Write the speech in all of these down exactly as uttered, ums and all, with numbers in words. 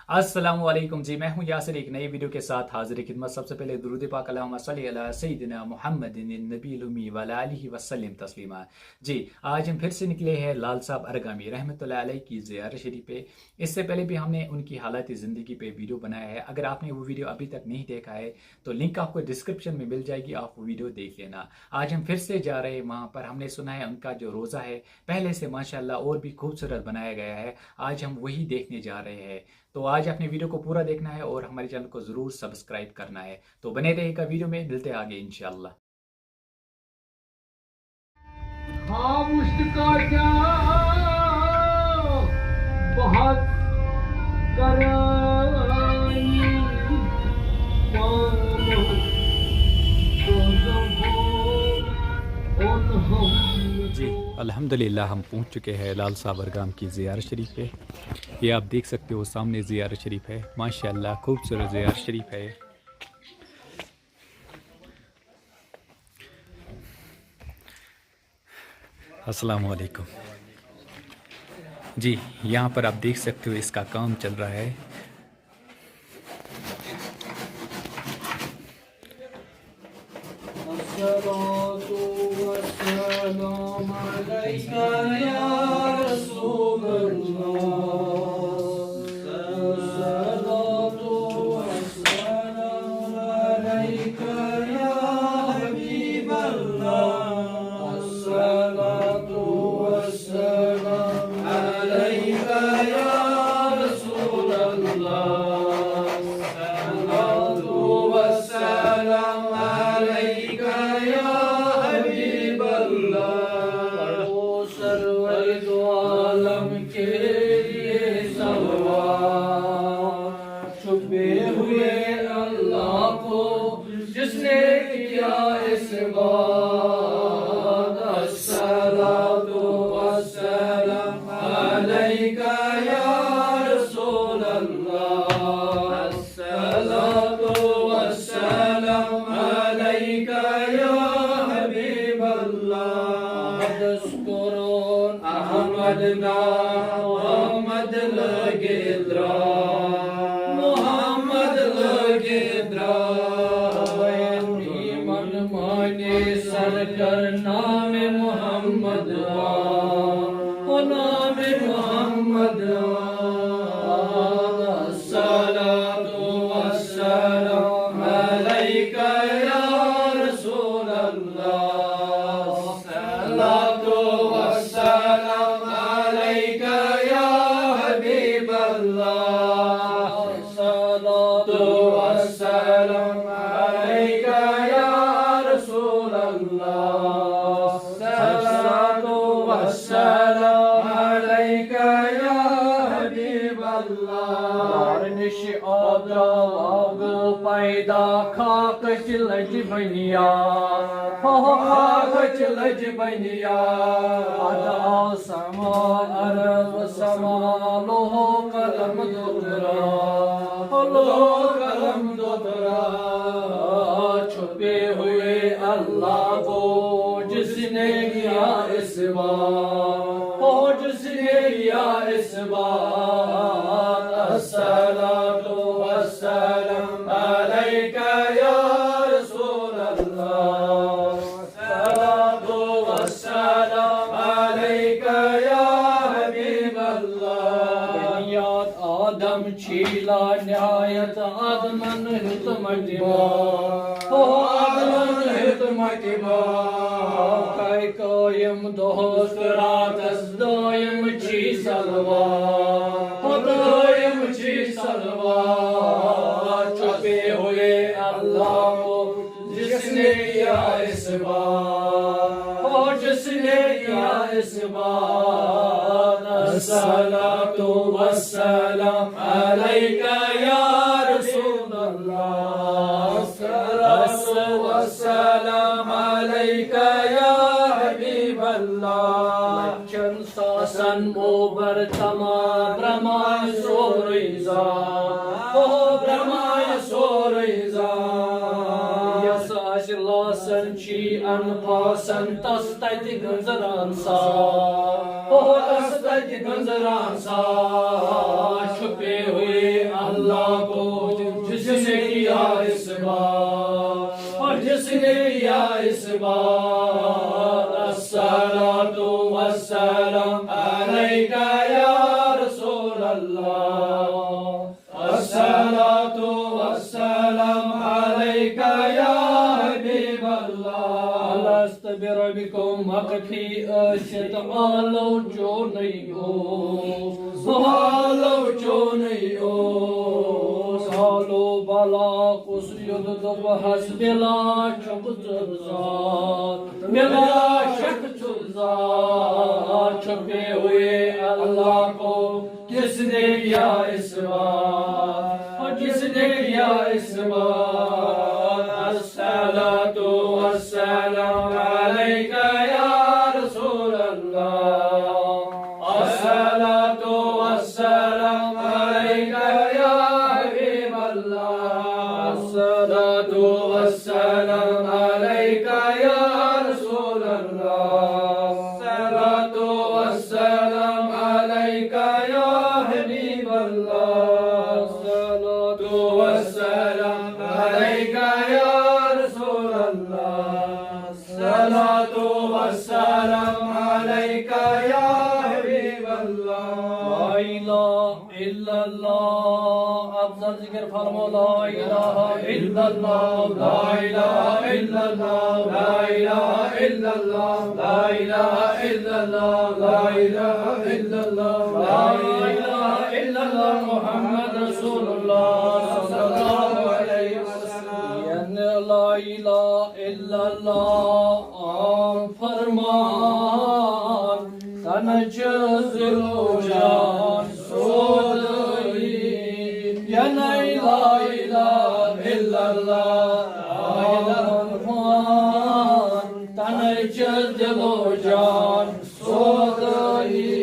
السلام علیکم جی، میں ہوں یاسر ایک نئی ویڈیو کے ساتھ حاضر خدمت۔ سب سے پہلے درود پاک، اللہم صلی علی سیدنا محمد النبی الامی وعلی آلہ وسلم تسلیما۔ جی، آج ہم پھر سے نکلے ہیں لال صاحب ارگامی رحمۃ اللہ علیہ کی زیارت شریف پہ۔ اس سے پہلے بھی ہم نے ان کی حالات زندگی پہ ویڈیو بنایا ہے، اگر آپ نے وہ ویڈیو ابھی تک نہیں دیکھا ہے تو لنک آپ کو ڈسکرپشن میں مل جائے گی، آپ وہ ویڈیو دیکھ لینا۔ آج ہم پھر سے جا رہے ہیں وہاں پر، ہم نے سنا ہے ان کا جو روزہ ہے پہلے سے ماشاءاللہ اور بھی خوبصورت بنایا گیا ہے، آج ہم وہی دیکھنے جا رہے ہیں۔ تو آج اپنے ویڈیو کو پورا دیکھنا ہے اور ہمارے چینل کو ضرور سبسکرائب کرنا ہے۔ تو بنے رہے گا ویڈیو میں، ملتے ہیں آگے انشاءاللہ۔ ہاں مشت کا کیا بہت کرانی جی، الحمدللہ ہم پہنچ چکے ہیں لال صاحب ارگام کی زیارت شریف پہ۔ یہ آپ دیکھ سکتے ہو سامنے زیارت شریف ہے، ماشاءاللہ خوبصورت زیارت شریف ہے۔ السلام علیکم جی، یہاں پر آپ دیکھ سکتے ہو اس کا کام چل رہا ہے۔ الصلاة والسلام عليك يا رسول الله. الصلاة والسلام عليك يا حبيب الله. الصلاة والسلام عليك يا رسول الله. الصلاة والسلام عليك يا حبيب الله. پڑھو سرور دو عالم کے لیے صلوات، چھپے ہوئے اللہ کو جس نے کیا اثبات۔ الصلاة والسلام عليك يا رسول الله. الصلاة والسلام عليك يا حبيب الله. احمد اسکرون احمد نام، محمد لگے درا، محمد لگے درا۔ من مانے سر کر نام محمد آ، نام محمد آ۔ الصلاة والسلام عليك يا رسول الله. الصلاة والسلام عليك يا حبيب الله. الصلاة والسلام عليك يا رسول الله. الصلاة والسلام عليك يا حبيب الله. نش آدراو پیدا خاکچ لج بنیاد، ہو خاکچ لج بنیاد۔ اد آسمان عرض سما لوح قلم دترا، لوح قلم دترا۔ چھپے ہوئے اللہ کو جس نے کیا اثبات، ہو جس نے کیا اثبات۔ الصلاة والسلام عليك يا رسول الله. الصلاة والسلام عليك يا حبيب الله. بنیاد آدم چیلا نہایت آدمن ہیوٚت مٹہِ ما۔ ہو آدمن ہیوٚت مٹہِ ما۔ کئے قٲیِم دۄہس تہٕ راتس دٲیِم چھی صلوات۔ ہو دٲیِم چھی صلوات۔ چھپے ہوئے اللہ کو جس نے کیا اثبات، ہو جس نے کیا اثبات۔ الصلاة والسلام عليك يا رسول الله. الصلاة والسلام عليك يا حبيب الله. لچھن ساسن موبر تمام برمائے سورُے زان، او برمائے سورُے زان۔ یس آسہِ لاسن چھی انفاسن تس تتہِ گنزران سا، او تس تتہِ گنزران سا۔ چھپے ہوئے اللہ کو جس نے کیا اس بات، اور جس نے کیا اس بات، الصلاۃ والسلام علیک یا رسول اللہ، الصلاۃ والسلام علیک یا حبیب اللہ۔ الست بربکم، وقتی ٲسِتھ آلو چونٕے اوس، آلو چونٕے اوس۔ آلو بلا کُس یُتھ دوٚپہَس، بلا شک ژٕ ذات، بلا شک ژٕ ذات، چھپے ہوئے اللہ کو کس نے کیا اس بات، کس نے کیا اس بات؟ الصلاۃ والسلام علیک یا رسول اللہ، الصلاۃ والسلام علیک یا حبیب اللہ، الصلاۃ والسلام علیک یا رسول اللہ، الصلاۃ والسلام علیک یا حبیب اللہ، الصلاۃ والسلام علیک یا رسول اللہ، الصلاۃ والسلام علیک یا حبیب اللہ۔ لا الہ الا اللہ۔ افضل ذکر فرمو، لا الہ الا اللہ، لا الہ الا اللہ، لا الہ الا اللہ، لا الہ الا اللہ، لا الہ الا اللہ، لا الہ الا اللہ، محمد رسول اللہ صلی اللہ علیہ وسلم۔ یعنی لا الہ الا اللہ عام فرمان، تنہٕ چھِ دِل و جان سودٲیی۔ یعنی لا الہ الا اللہ عام فرمان، تنہٕ چھِ دِل و جان سودٲیی۔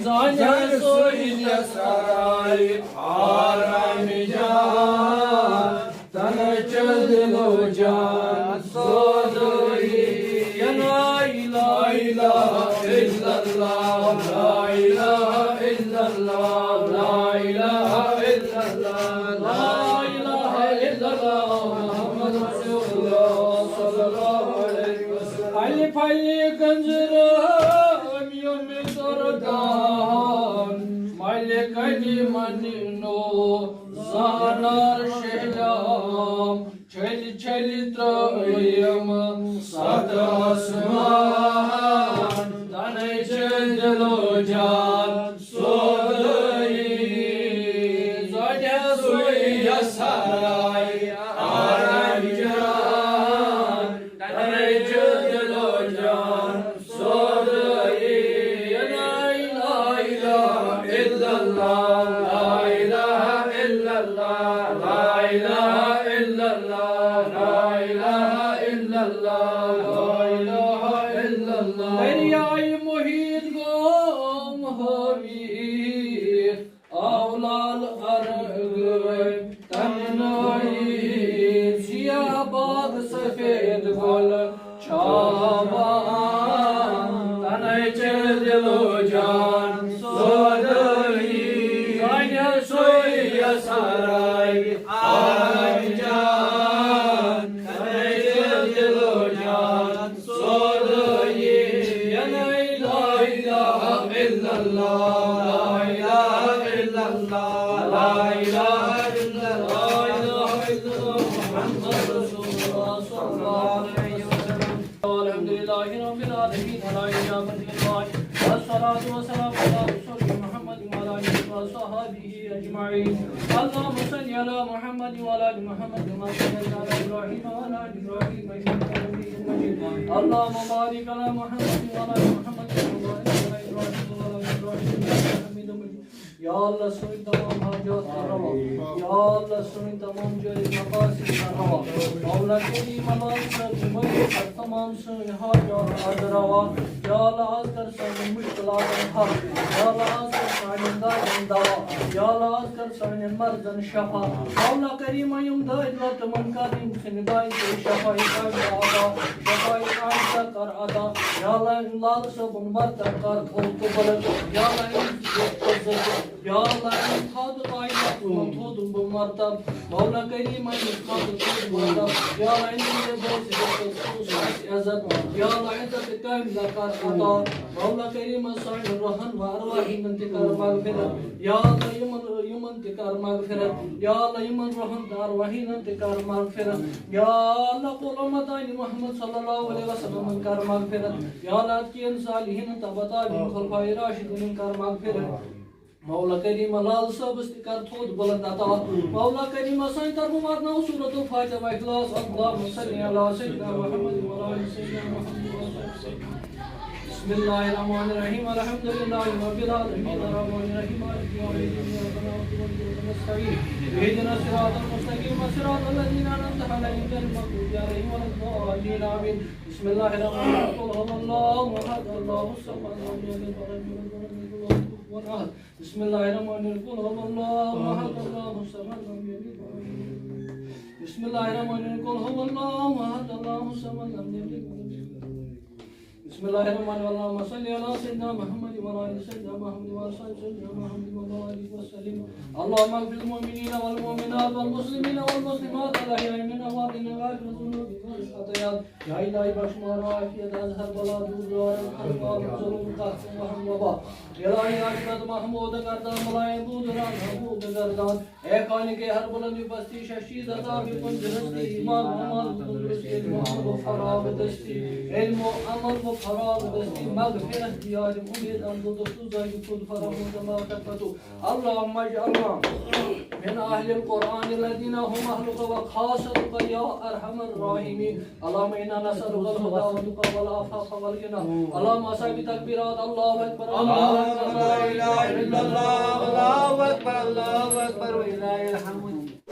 زانہِ سُے یہِ سرای آرام جان، تنہٕ چھِ دِل و جان سودٲیی۔ یا لا الہ الا اللہ، لا الہ الا اللہ، لا الہ الا اللہ، لا الہ الا اللہ، محمد رسول اللہ صلی اللہ علیہ وسلم۔ پھلہِ پھلہِ گنزرٲم یِم دردان، ملہِ قدیمن نو زانار شہلام۔ چھٔلۍ چھٔلۍ ترٲیِم ستھ آسمان، تنہٕ چھِ دِل و جان سودٲیی۔ زۄدِ سُے یہِ سرای آرام جان، تنہٕ چھِ دِل و جان سودٲیی۔ لا الہ الا اللہ، لا الہ الا اللہ، لا الہ الا اللہ، لا الہ الا اللہ، لا الہ الا اللہ۔ دریائے محیط گوم حاوی، آو لال ارغ تمنائی، سیاہ باغ سفید گل چھاوان، تنہٕ چھِ دِل و جان سودٲیی۔ زانہِ سُے یہِ سرای آرام جان، تنہٕ چھِ دِل و جان سودٲیی۔ یعنی لا الہ الا اللہ، لا الہ الا اللہ، لا الہ الا اللہ، لا الہ الا اللہ، محمد رسول اللہ صلی اللہ علیہ وسلم۔ الحمد لله رب العالمين، على إجابة الدعاء، والصلاة والسلام على رسوله محمد وعلى آله وصحبه أجمعين. اللهم صل على محمد وعلى آل محمد كما صليت على إبراهيم وعلى آل إبراهيم إنك حميد مجيد. اللهم بارك على محمد وعلى آل محمد كما باركت على إبراهيم وعلى آل إبراهيم إنك حميد مجيد. یا اللہ، سٲنۍ تمام حاجات کر روا۔ یا اللہ، سٲنۍ تمام جٲیز مقاصد کر روا۔ مولا کریم، اللہ، سٲنۍ مٲلِک کر تمام سٲنۍ حاجات آز روا۔ یا اللہ، آز کر سانٮ۪ن مُشکِلاتَن حل۔ یا اللہ، آز کر سانٮ۪ن دادٮ۪ن دوا۔ یا اللہ، آز کر سانٮ۪ن مرضن شفا۔ مولا کریم، یِم دٲدۍ وٲدۍ تِمَن کر یِم سٕنٛدِ دادِ تہِ شفا کاملہ عطا۔ شفا کاملہ کر عطا۔ یا اللہ، لال صٲبُن مردن کر قبول۔ یا اللہ، یِم عزت۔ یا اللہ، یِم تھاو تہٕ کائنات تھوٚد بہٕ مرتب، مولا کریٖم، أمِس منٛز تھوٚد مرتب۔ یا اللہ، أمۍ دِیِن بہٕ عزت، عزت۔ یا اللہ، عزت کاملہ کر عطا۔ مولا کریٖم، سانٮ۪ن روحن و ارواحن تہِ کر مغفرت۔ یا اللہ، یِمن، یِمن تہِ کر مغفرت۔ یا اللہ، یِمن روحن تہٕ ارواحن تہِ کر مغفرت۔ یا اللہ، کل امتان محمد صلی اللہ علیہ وسلم کر مغفرت۔ یا اللہ، اتقین صالحین تبع تابعین خلفاء راشدین کر مغفرت۔ مولا کریٖم، لال صٲبس تہِ کر تھوٚد بلند عطا۔ مولا کریٖم، سانہِ طرفہٕ واتناو سورۃ الفاتحہ و اخلاص۔ اللہم صلی علی سیدنا محمد و علی آل سیدنا محمد۔ بسم اللہ الرحمن الرحیم۔ الحمد للہ رب العالمین۔ الرحمن الرحیم۔ مالک یوم الدین۔ ایاک نعبد و ایاک نستعین۔ اهدنا الصراط المستقیم۔ صراط الذین انعمت علیہم غیر المغضوب علیہم ولا الضالین۔ آمین۔ بسم اللہ الرحمن الرحیم۔ قل هو اللہ احد، اللہ الصمد، لم یلد ولم یولد ولم یکن له کفوا احد۔ بسم اللہ الرحمن الرحیم۔ قل هو اللہ احد، اللہ الصمد، لم یلد ولم یولد۔ بسم اللہ الرحمن الرحیم۔ قل هو اللہ احد، اللہ الصمد، لم یلد ولم یولد۔ بسم اللہ الرحمن الرحیم۔ اللہم صل علی سیدنا محمد و علی آل سیدنا محمد و علی آل سیدنا محمد و بارک وسلم۔ اللہم اغفر للمؤمنین والمؤمنات والمسلمین والمسلمات الاحیاء منهم والاموات، الذنوب والخطایا۔ یا الہی بخش مارا عافیت از ہر بلا دور دار، ہر باب ظلم قہر وہم وبا۔ الہی عاقبت محمود گردان، ملائم بودران محمود گردان۔ اے خالق ہر بلند و پستی، شش چیز عطا بکن درستی، ایمان و عمل و تندرستی، علم و عمل و فراغ دستی، علم و عمل و فراغ دستی، مغفرت دیار امید امدو دستو زاگی خود فرامو دما تکتو۔ اللهم اجعلنا من اهل القرآن الذين هم اهلك وخاصتك يا ارحم الراحمين۔ اللهم انا نسألك الهدى والتقى والعفاف والغنى۔ اللهم اصحاب تكبيرات، الله اكبر، الله اكبر، لا اله الا الله، الله اكبر، الله اكبر، ولله الحمد۔